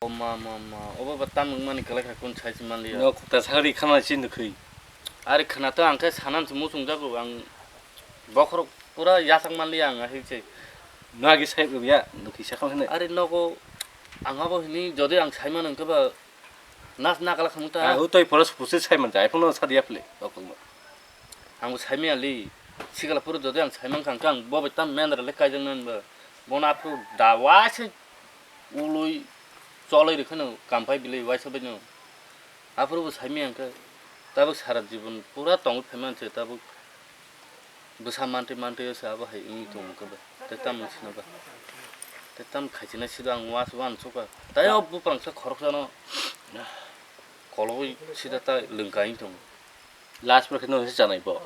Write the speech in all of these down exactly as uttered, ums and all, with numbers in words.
Ma, ma, ma, obo ba tam wngmani kwlai kha, kunu sai se manliya. No, kok ta sagri khana si nukhui. Ari khana to ang khe sanan se muchung jago, ang bokhorok pura yachak manliya ang ahil se. No agi sai ya, nukhi sakal hene. Ari nogo ang abo hini jodi ang sai man hwnkhe ba nas nakala khamung ta. Ah, utoi pora supusi sai man jai, phone sa dia phle, okong. Ang bo sai maya li, sikala pura jodi ang sai man kha, ang bo bai tam mendra le kaijak nan ba. Bono aphuru da waisa ului choloi rwkhano kampai bilai waisa baino. Aphuru bo saimaya hwnkhe tabuk sara jibon pura tongwi phaimani se tabuk bwsa mantwi mantwi se abo hai wngwi tongo hwnkhe ba. Tei tamo sino ba. Tei tamo khaichinai sido ang was wansukha. Tei o buprang sa khoroksano kologwi sida ta lwngka wngwi tongo. Last pore khe nwng se chanai bo.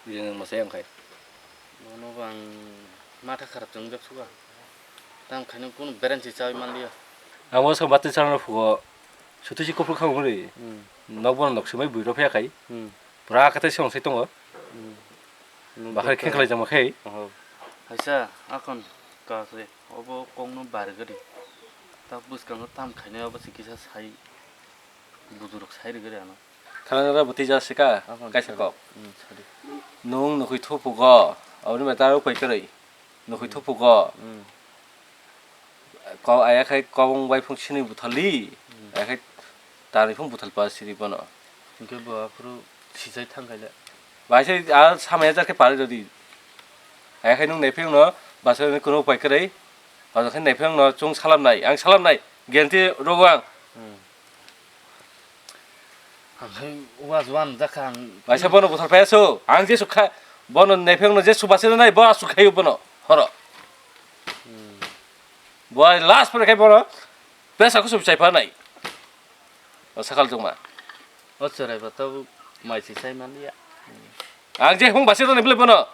Bini nwng mwsai ang khai. Bono bo ang matha kharap chwngjak suka. Tamo khaino kunu berensi chawi manliya. Ang bo swng bati chana phugo. Sutusi kuphur kha ungri. Hmm. Nok bono nok swmai buiro phaya khai. Hmm. Pura katai song sai tongo. Hmm. Bahai khe khlai jama khai. Oho. Haisa akon ka se obo kokno bar gari. Ta bwskango tam khainai obo se kisa sai. Budurok sai rwgwi rw ano. Thanangra bwtwi ja sika, kaisa kok. Hmm, sorry. Nwng nukhui thupugo, aboni bai ta rw pai kwrwi. Nukhui thupugo. Hmm. Ko aya khai kobong waiphung sini buthali, hmm, aya khai tanwi phung buthal pa siri bono. Hinkhe bo aphuru sijai thang khaile. Bai sai a samaya jar khe pari rwdi. Aya khai nwng naiphiyungno basa kunu pai kwrwi. Abo khe naiphiyungno chwng salamnai, ang salamnai, guarantee rogo ang. Hmm. Ang khai was wan jakha ang. Waisa bono buthar phaiya su. Ang je sukha bono nepheng no je subase nai bo asuk khayo bono. Horo. Hmm. Bo last pore khai bono pesa kusum chai pa nai. O sakal jongma. O cherai ba tabuk mai si chai manliya. Ang je hung base nai bole bono.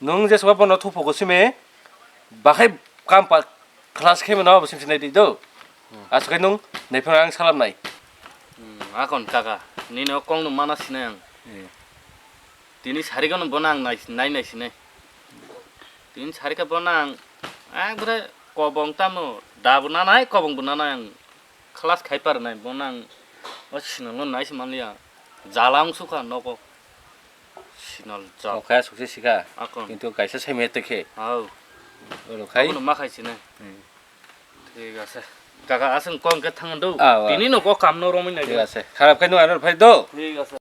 Nwng jesuka bono thupugo simi, bakhai kam pa class khe mano abo simi sinai di do. Hmm. Aswk khe nwng naiphano ang salamnai. Hmm, akon kaka, nini o kok no mana sinai ang. Hmm. Tini sarikano bono ang nai, nai, nai sinai. Tini sarika bono ang ekbare kobong tamo, da bo nanai, kobong bo nanai ang. Khalas khai par nai, bo nang o sinalo nai se manliya. Jala wng sukha nogo. Sinal jal. Nokha sukse sika. Akon. Kintu kaisa sai me tekhe. Hau. Oro khai. Abono ma khai sine. Hmm. Thik ase. Kaka aswng kong khe thang do. Ah, wa. Tini no ko kam no romwi nai. Thik ase. Kharap khai no ano phai do. Thik ase.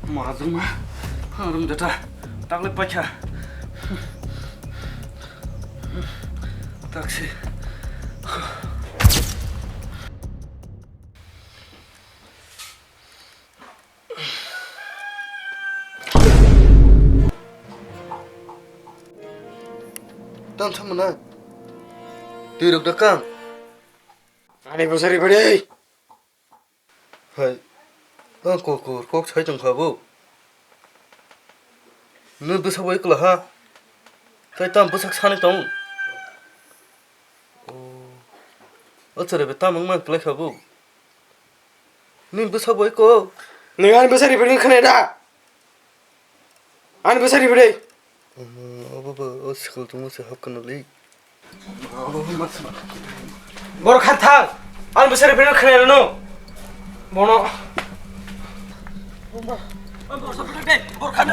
Majwkma, rum data, takle paikha. Taksi. Tang thamana. Twi rok da kang. Ani bwsari bwrwi. Hai, tang kok kok kok sai tong kha bo. Nw bwsa bai kwla ha. Tai tam bwsak sani tong. O. O chwrai bai tam wng man kwlai kha bo. Nw bwsa bai ko. Nw ani bwsa ri bai khna da. Ani bwsa ri bwrwi. Omo, obo bo, o school tongmo se hap kana li. Borok khan thang. Ani bwsa ri bwrwi khna rwno. Bono. Borok khan. Borok khan.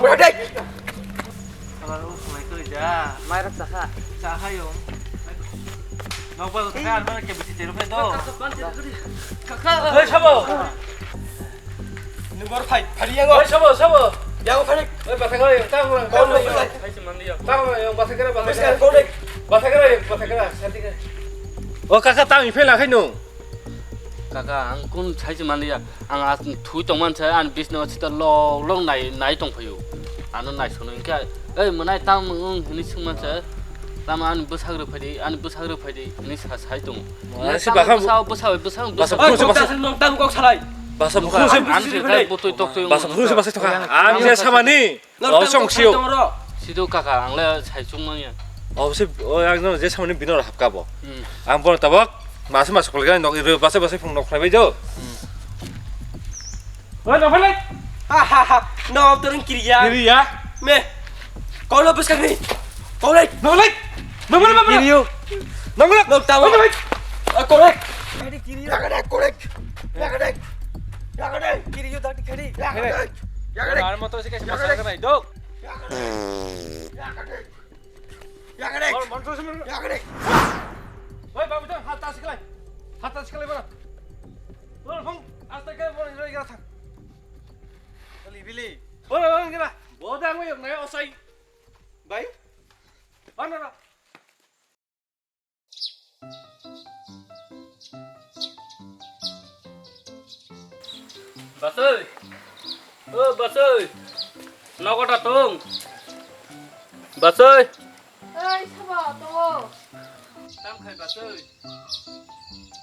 Borok khan. Aro khulai koi ja. Mai rak chakha. Chakha yo. Nokbar kha, ano ke bisi teru phe do. Kaka. Oi, sabo. Ni bor phai, phari yango. Oi, sabo, sabo. Yango phari. Oi, bathakra, yang tang, tang, tang, yang bathakra, bathakra. Bathakra, yang bathakra, santi kra. O kaka, tang iphela khai no. Kaka, ang kun sai se manliya. Ang a thui tongman sai, ani bisna o sita lok lok nai, nai tongphaio. Ano nai sono hinkhe, "Ei, mwnai tamo wng?" hinwi swngman sai. Tamo ani bwsak rw phaidi, ani bwsak rw phaidi hinwi sa, sai tongo. Mwnai si tamo bakham bwsa, bwsa, bwsa, bwsa, bwsa, bwsa. Bwsa, bwsa, nong tamo kok salai. Basa bukhuk se, ang se kai botoi toktoi basa bukhuk se basa toka. Ang je samani. Lor, lor, tong, song tong, sio. Tong, ro. Sido kaka, ang le sai chung manya. O se, o ang no je samani bino hapka bo. Hmm. Ang bo tabak, masa masa kolga nok iro basa basa phung nok khlai bai do. Hmm. Oi, nok khlai. Ha, ha, ha. No, to ring kiriya. Kiriya. Me. Kau lo bus kami. Kau lek. Nok lek. Nok lek. Kiriyo. Nok lek. Nok tawa. Nok lek. Ah, kau lek. Kiri, kiri. Yak lek, kau lek. Yak lek. Yak lek. Kiriyo, dati kiri. Yak lek. Yak lek. Ar motor se kaisa yak lek. Dok. Yak lek. Yak lek. Yak lek. Or motor se yak lek. Oi, babu, tong, hata siklai. Hata siklai mana? Or, hong, asta ke, mana, ira, ira, thang. Bili, bili. Ora, ora, ngira. Boda mo yok na osai. Bai. Ora, ora. Basoi. O, Basoi. Nogo da tong. Basoi. Oi, sabo, tongo. Tam khai, Basoi.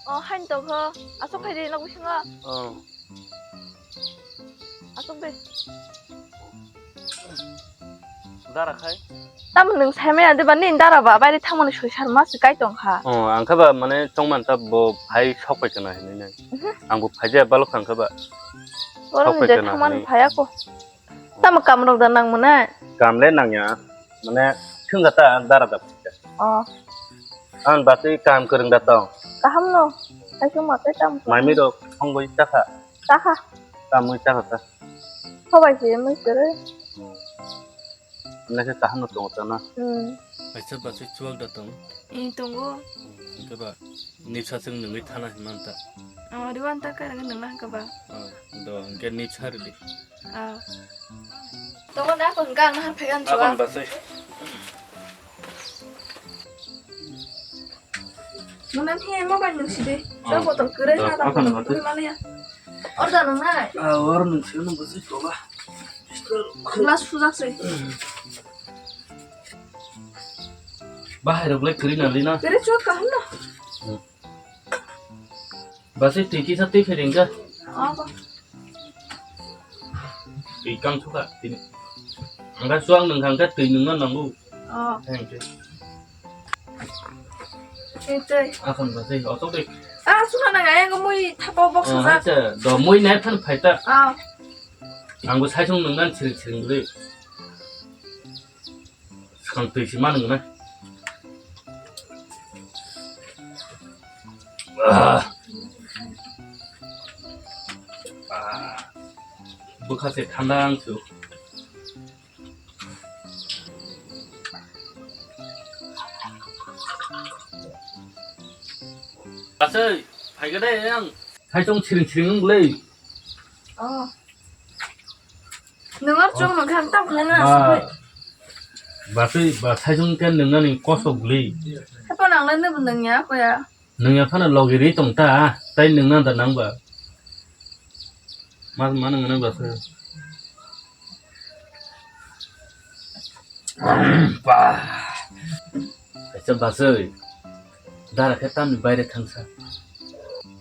O, hain tong kho. Asok khai de, nok bisingo. O. Asok de. Dara khai. Tamo nwng saimaya de ba, nini dara ba, baire thangmani soi sar ma se kai tong kha. O, ang khe ba, mane, chongman ta bo phai sok pai kana hinwi nai. Mhm. Ang bo phai jaya balok kha ang khe ba. Oro sok ni pai je kana thangmani hinwi. Phai ako. Tamo kam rok da nang mwnai? Kam le nang ya. Mane, thwngkha ta dara da. Oh. Ang batwi kam kwrwng da tong. Kaham no. Kaisa ma tei tamo. Maimi rok thongwi chakha. Chakha. Tamwi chakha ta. Hobai se mui kwrwi. Nake kaham no tongo ta na. Hmm. Kaisa batwi chuwak da tong. Ih, tongo. Hwnkhe ba nipsa chwng nungwi thana hinmanta. Oh, riwan ta kairang nungna hwnkhe ba. Oh, do hwnkhe nipsa rwdi. Ah. Tongo na, ako hwnkha ang nahar phaigan chuwa. Aboni basai. Nuna khe mobile nung sidi. Oh. Chok botol kwrwi na, da botol kwrwi maliya. Order nung nai. Ah, or nung sino nung basai tola. Glass phujak se. Bahai rok le kwrwi na lina. Kwrwi chok kaham no. Hmm. Basai twi kisa twi phai ringkha. Abo. Twi kang thukha tini. Angkha chuwak nungkha angkha twi nungna nango. Oh. Thank you. Twi, twi. Akhon basai otok de. Ah, suna nang ayang mui thapa box. Ah, sa. Acha, do mui nai phan phaita. Ah. Angbo saisung nungnan siring siring gri. Swkang twi se ma nung na. Ah. Ah. Bwkha se thanda ang su. Asai, phai ga dai ang. Saisung siring siring wng le. Oh. Nung ar chwng nung kha, tam khlai na. Ba, ba twi, ba saisung khe nung nani kosok guli. Hapo nang lai nung nung ya, ko ya. Nung ya phano logi ri tong ta, tai nung nang da nang ba. Ma, ma nung nang ba se. Ba. Acha ba se. Dara khe tamni baire thangsa.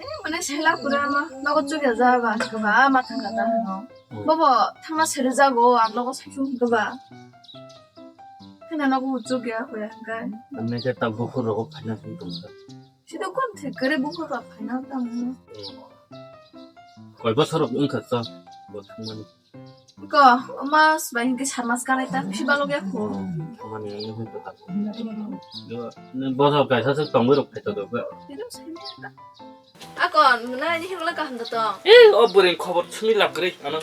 Eh, mane sela pura ma, nogo chukya ja ba, ba ma thangka ta hano. Hmm. Bobo, thangna seri jago, ang nogo saisung hwnkhe ba. Khena nogo uchuk ya, hoya hwnkhe. Ang nai khe ta bukhuk rogo phaina sung tongkha. Sida kon thik kare bukhuk rok phaina tamo. Hmm. Koi bosor rok wngkha ta, bo thangmani. Ko, mas bai hwnkhe sar mas kanai ta, bisi balok ya kho. Hmm, thangmani ang hwnkhe ta. Hmm. Bo, bo kaisa se tongwi rok phaito do ba. Sida sai ta. Akon, mwnai ni himla kaham da tong. Ei, o bwrwi khobor simi lab kwrwi, ano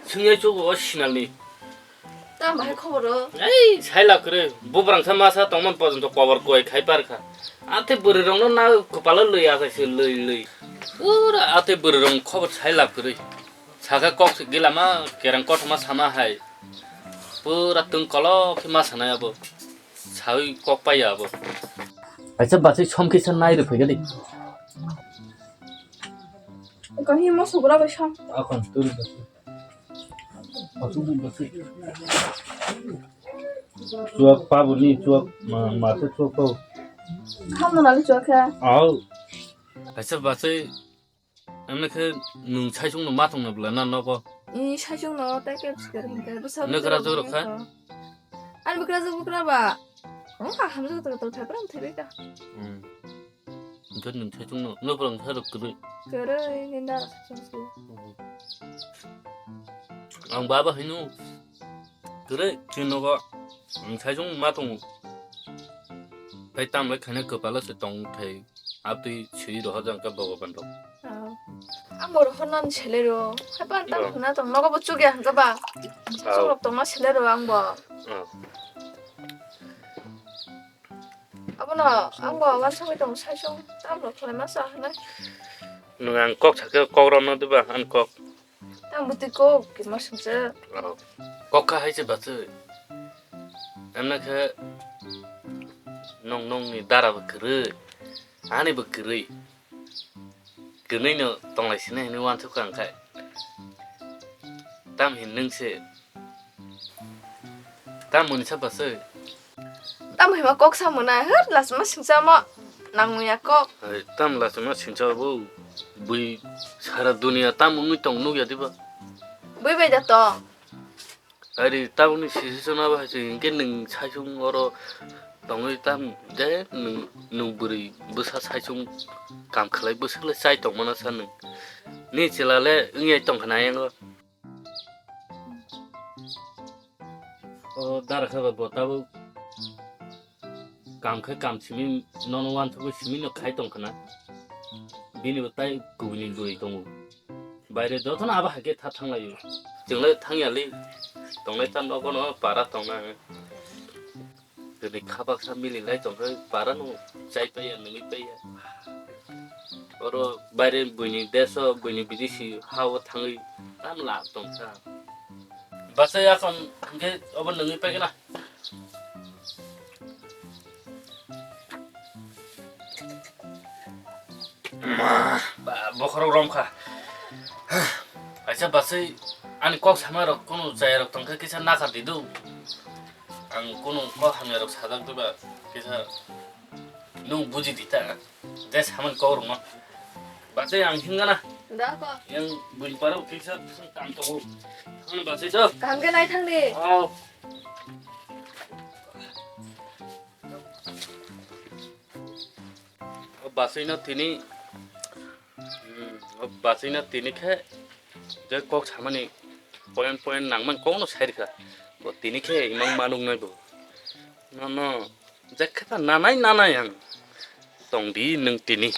swngyai chugo o sinalni. Tamo bahai khobor o? Ei, sai lab kwrwi, bubrang sa masa tongmani pojonto kobor koi khai par kha. Athe bwrwi rokno na kwpalo lwi asai se lwi lwi. Pura athe bwrwi rokni khobor sai lab kwrwi. Saka kok se gila ma kerang kothoma sama hai. Pura twng kolok khe ma sanai abo. Sawi kok pai ya abo. Kaisa bachai som kisa nai rw phai gadi. Ko hi mo sugra bai som. Akon turi bachai. Asu bui bachai. Chuak pabu ni chuak ma, ma se chuak pau. Ham no nali chuak kha. Au. Kaisa bachai. Hwnwi khe nwng saichung no ma tong na bwla na nogo. I saichung no tei khe bwskar hinkhe bwsa Nokra bwsa jorok kha? Ani bwkra jwk bwkra ba. Wng kha hamjwk tong tong thai bwrang thai bai kha. Hmm. Hwnkhe nwng saichung no, no bwrang sai rok kwrwi. Kwrwi ni nara saichung se. Ang baba hino kwrwi chini nogo nwng saichung ma tongo. Tei tamle khaina kwpalo se tong thai. Abtwi swi rohor jang khe Bhogoban rok. Oh. Ang bo rohor nan sele ro. Hai ba tam Oh. hwna tong nogo bo chugya hwnkhe ba. Oh. Chuk rok tong ma sele ro ang bo. Oh. Abono ang bo wansugwi tong saichung tam rok khlai ma sa hwnwi. Nwng ang kok sakhe kok rokno diba ang kok. Tang bwtwi kok kima singsa. Oh. Kok kha hai se bachwi. Emna khe nong nongni dara bo kwrwi, ani bo kwrwi. Kwrwi no tonglai sini hinwi wansuk kha ang khai. Tam hin nwng se. Tam mwnwi sa bachwi. Tam hima kok sa mwnai, hwr, lachima singsa mo nangmung ya kok. Hai, tam lachima singsa bo bui sara dunia tam wngwi tong nukya diba? Bui bai da tong. Ari tabukni sisi chwngno abo hai se hinkhe nwng saichung oro tongwi tam je nwng, nwng bwrwi bwsa saichung kam khlai bwswk le chai tongmano sa nwng. Ni chwla le wngya tongkha na yango. O dara khe ba bo tabuk kam khe kam simi nono uansugwi simi no khai tongkha na. Bini bo tai kubuni bwrwi tongo. Baire jotono abo hai khe tha thanglaio. Chwng le thangyali. Tongnai ta nogo no para tongna. Bini kha baksa mili lai tongkhe para no chai paiya, nungwi paiya. Oro baire buini deso, buini bidesi hao thangwi tam la tongkha. Bachai akhon hwnkhe obo nungwi paikhe na. Ma, ba, bokhorok romkha. Kaisa bachai ani kok sama rok kunu chaya rok tongkha kisa nakar di do. Ang kunu kok hamya rok sajak diba kisa nung buji di ta. Je saman kok rok no. Bachai ang himgana. Da ko. Yang buin parok kisa kam tongo. Ang bachai so. Kaham khe nai thang di. Oh. O bachwino tini, hmm, o bachwino tini khe je kok samani point point nangmani kokno sai rwkha. Bo tini khe imang ma nuknai bo. Nono je khe ta nanai nanai ang tongdi nwng tini.